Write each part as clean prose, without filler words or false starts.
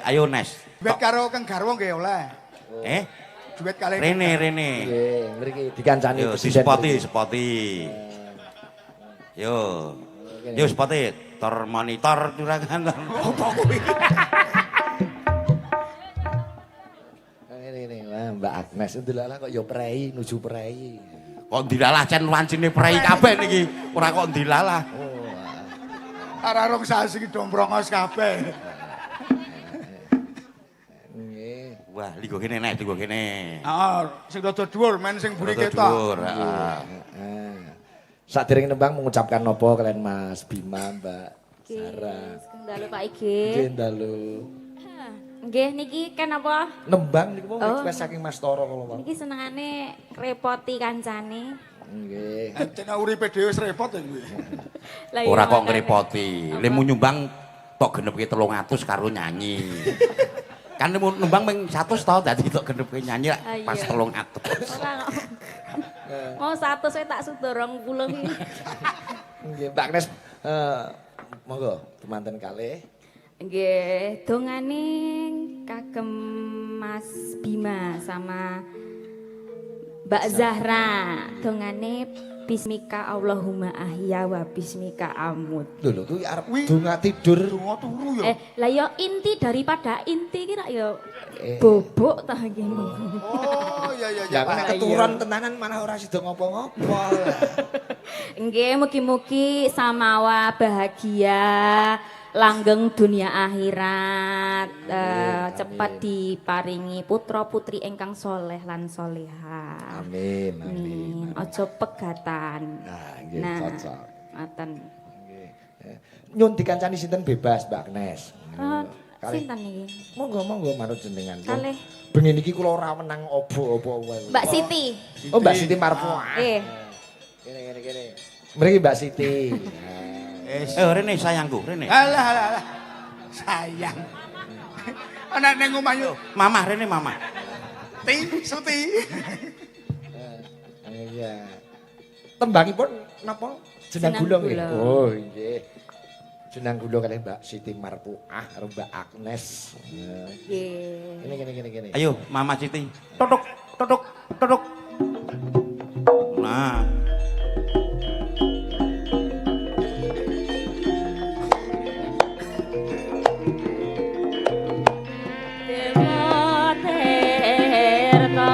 Ayo Nes. Duet karo Kang Garwo nggih oleh. Eh? Duet kalih Rene, Rene. Nggih, mriki dikancani Yo, presiden. dispoti, Mriki. spoti. Yo. Yo spoti, tor monitor juragan. Apa kuwi? Ngene ngene, wah Mbak Agnes ndelalah kok ya prei nuju prei. Kok dilalah cen wancine prei kabeh niki. Ora kok dilalah. Oh. Ora rong sasi iki do mrongos kabeh. Nggih. Wah, linggo kene nek, linggo kene. Heeh, sing rada dhuwur men sing mburi Rada ketok. dhuwur, heeh. Heeh. Sakderenge nembang mengucapkan napa kalian Mas Bima, Mbak Sarah. Sugeng dalu Pak Ige. Nggih dalu. Nggih niki kan apa? Nembang niku mau Oh. request saking Mas Toro kalau mau. Niki senengane ngrepoti kancane. Nggih. Encen uripe dhewe wis repot ya kuwi. Lah iya, Ora kok makane. ngrepoti. Lemu nyumbang tok genepke 300 karo nyanyi. Kan lemu nembang ming 100 to dadi tok genepke nyanyi lak Ah, iya. pas 300. Ora kok. Mau 100 wae tak suda 20 iki. Nggih, Mbak Agnes monggo temanten kalih. Nggih, dongane kagem Mas Bima sama Mbak Zahra. Dongane Bismika Allahumma ahya wa bismika amut. Lho lho kuwi arep Wi. donga tidur. Donga turu ya. Lah ya inti daripada inti ki rak ya Eh. bobok ta iki. Oh iya iya Ya iya. nek keturun tenanan malah ora sida ngopo-ngopo. Nggih, mugi-mugi samawa bahagia, langgeng dunia akhirat, cepat diparingi putra-putri ingkang soleh lan solehah. Amin, amin. Amin. Aja pegatan. Nah, nggih Nah, cocok. Ngoten. Nggih. Nyun dikancani sinten bebas Mbak Agnes. Oh, Kalih. sinten niki? Monggo monggo manut jenengan. Kalih. Bengi niki kula ora wenang obo-obo wae. Mbak Siti. Oh, Mbak Siti Marfuah. Eh, Kene kene kene. Mriki Mbak Siti. Nah. Wis. Rene sayangku, Rene. Alah alah alah. Sayang. Ana ning omah yo. Mamah Rene mamah. Ti, Suti. Iya. Tembangipun napa? Jenang Jenang gula nggih. gula. Oh, nggih. Jenang gula kalih Mbak Siti Marfuah karo Mbak Agnes. Nah. nggih. Kene kene kene kene. Ayo Mama Siti. Totok, totok, totok. Nah. Dewa Tirta.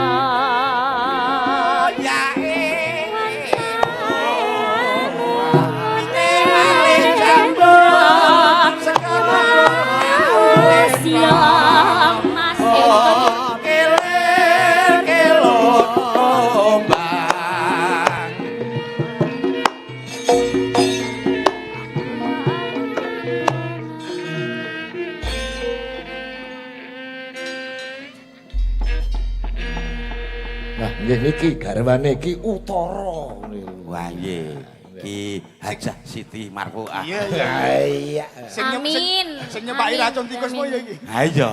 Ya Siang Mas Eko. Kelir kelot ombak. Nah, nggih niki garwane iki Utara niku. Wah nggih. Ki Hajah Siti Marfuah. Iya iya. Iya. Sing nyep- sing- Amin. Sing nyepaki Amin. racun tikus Amin. po ya iki. Ha iya.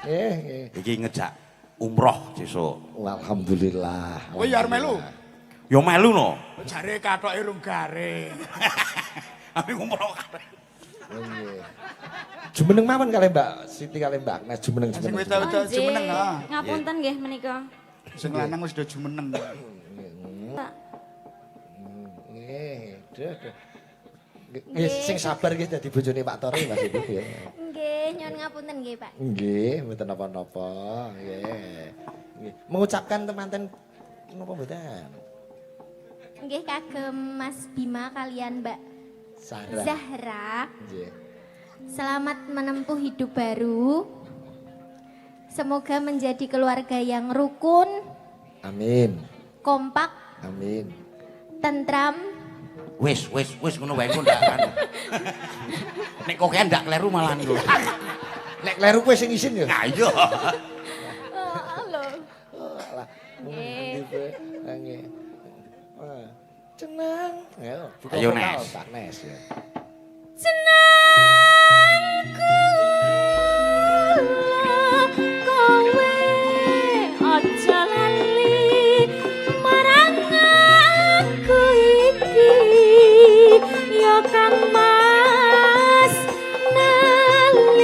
Nggih, nggih. Iki ngejak umroh sesuk. Alhamdulillah. Kowe ya arep melu. Ya melu no. Jare katoke rung garing. Ami umroh kabeh. Nggih. Jumeneng mawon kalih Mbak Siti kalih Mbak Agnes jumeneng Sing jumeneng. wedok-wedok Nggih. jumeneng ha. Ngapunten nggih menika. Sing lanang wis do jumeneng. Pak. Nggih, duh, duh. Nggih, sing sabar nggih dadi bojone Pak Tori Mas Ibu nggih. Nggih, nyuwun ngapunten nggih, Pak. Nggih, mboten napa-napa. Nggih. Nggih. Mengucapkan temanten napa mboten? Nggih kagem Mas Bima kalian Mbak Sarah. Zahra. Nggih. Selamat menempuh hidup baru. Semoga menjadi keluarga yang rukun, Amin. kompak, Amin. tentram, Wis, wis, wis ngono wae engko ndak anu. Nek kokean ndak kleru malah engko. Nek kleru kowe sing isin ya. Nah iya. Oh, lho. Alah. Nggih. Nggih. Wah, Cenang. Ayo, buka Ayo, vokal, Nes. Mbak Nes ya. Jenang kula kowe aja lali marang aku iki ya Kang Mas nalika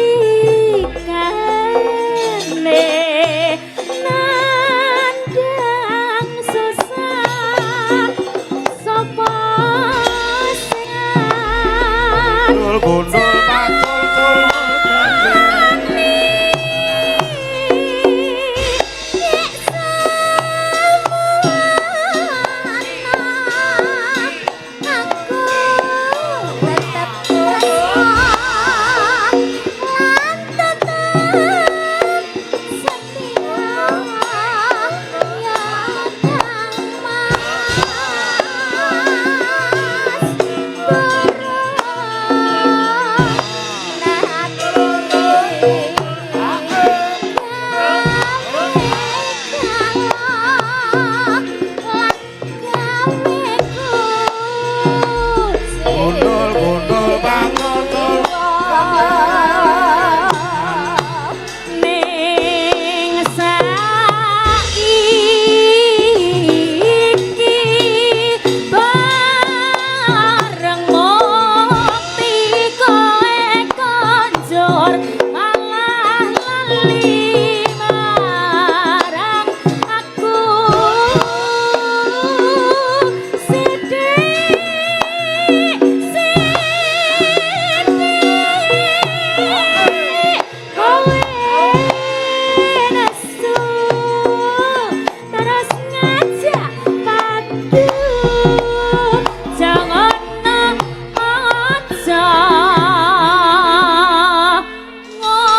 lali marang aku. Sithik sithik kowe nesu terus ngajak padu, jangan aja ngono.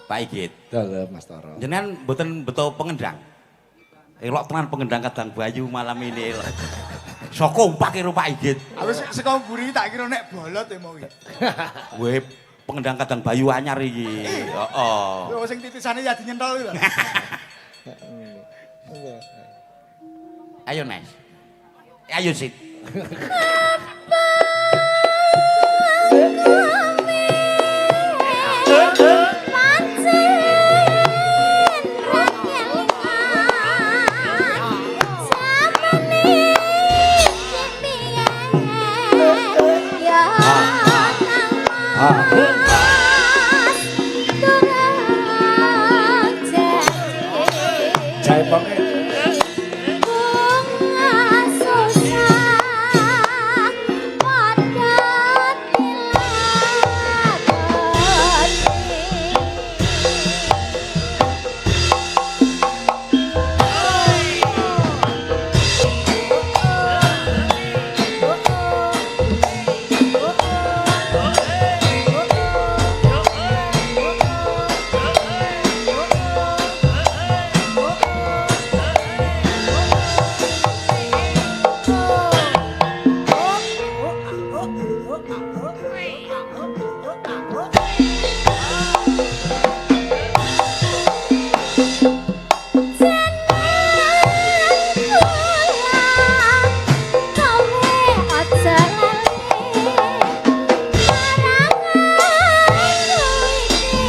Pak Igit. Dalem, Mas Toro. Jenengan mboten beto pengendang. Elok tenan pengendang Kadang Bayu malam ini elok. Iso kompak karo Pak Igit. Aku saka mburi tak kira nek bolot e mau iki. Kowe pengendang Kadang Bayu anyar iki. Heeh. Lho sing titisane ya dinyentol iki lho. Ayo Nes. Ayo Sit. Pancen ra kelingan zamane biyen ya Kang Mas durung jadi Jaiponge. Bunga susah padha dilakoni. Kowe aja lali marang aku iki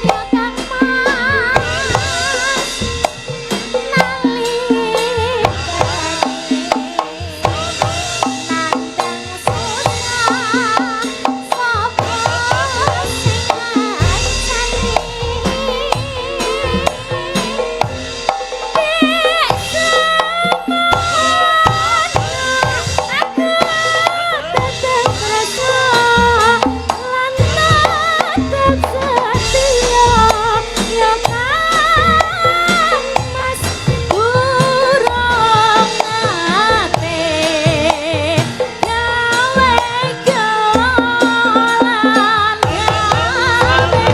ya Kang Mas nalikane nandang susah sapa sing ngancani. Aku tetep rasa lan tetep setia ya Kang Mas durung nate gawe galan gawe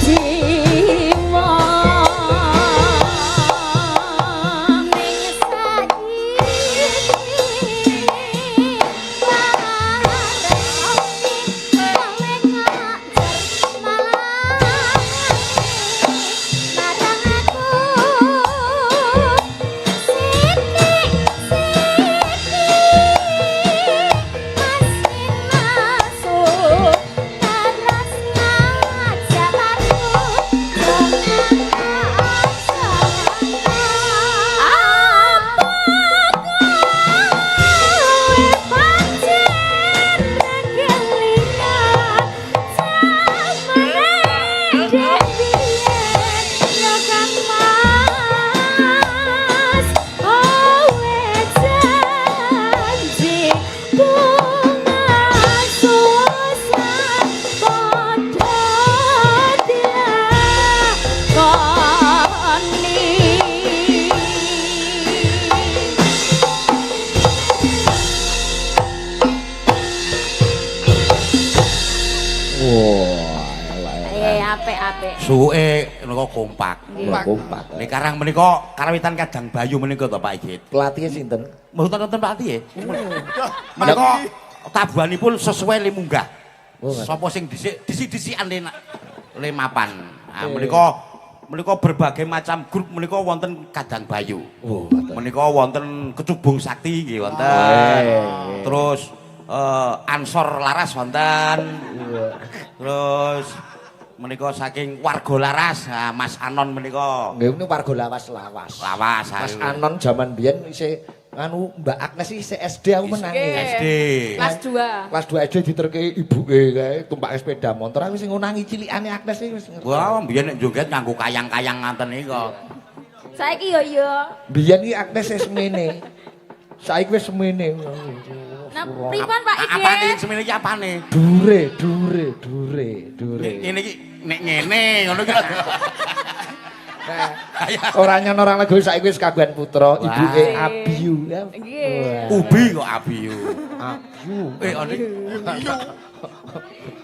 jiwa ning saiki kowe ngajar malah marang aku sithik sithik masih masuk terus ngajak aku. Apa kowe pancen ra kelingan zamane dek biyen ya Kang Mas kowe janji bunga susah padha dilakoni. Wah, elek. Apik-apik. Suwuke menika kompak. Wah, kompak. Nek karang menika karawitan Kadang Bayu menika to Pak Igit. Pelatihnya sinten? Mboten wonten pelatih. Menika tabuhanipun sesuai limunggah. Oh, ngoten. Sapa sing dhisik dhisik-dhisikan le le mapan. Nah, menika menika berbagai macam grup menika wonten Kadang Bayu. Oh, ngoten. Menika wonten Kecubung Sakti nggih wonten. Terus Ansor Laras wonten. Terus menika saking warga Laras, nah, Mas Anon menika. Nggih, niku warga lawas-lawas. Lawas. Mas ayo. Anon jaman biyen isih anu Mbak Agnes iki sik SD aku menangi. Nggih. SD. Kelas 2. Kelas 2 SD diterke ibuke kae tumpak sepeda motor, aku sing ngonangi cilikane Agnes iki wis ngerti. Wah, mbiyen nek joget nganggo kayang-kayang ngaten iki kok. Saiki yo yo. Biyen iki Agnes wis semene. Saiki wis semene. Nah, pripun Pak Ige? Apane semene iki apane? Dure, dure, dure, dure. Ngene iki nek ngene ngono ki. Nah, ora nyono ora lego saiki wis kagungan putra, ibuke Wah. Abiyu ya. Nggih. Ubi kok abiyu. Abiyu. Eh, ono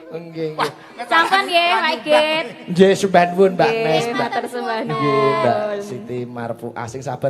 Nggih, nggih. Sampun nggih Pak Igit. Nggih, sembah nuwun Mbak Nes, Nggih, Mbak. matur sembah Nggih, Mbak nuwun. Siti Marfu asing sabar.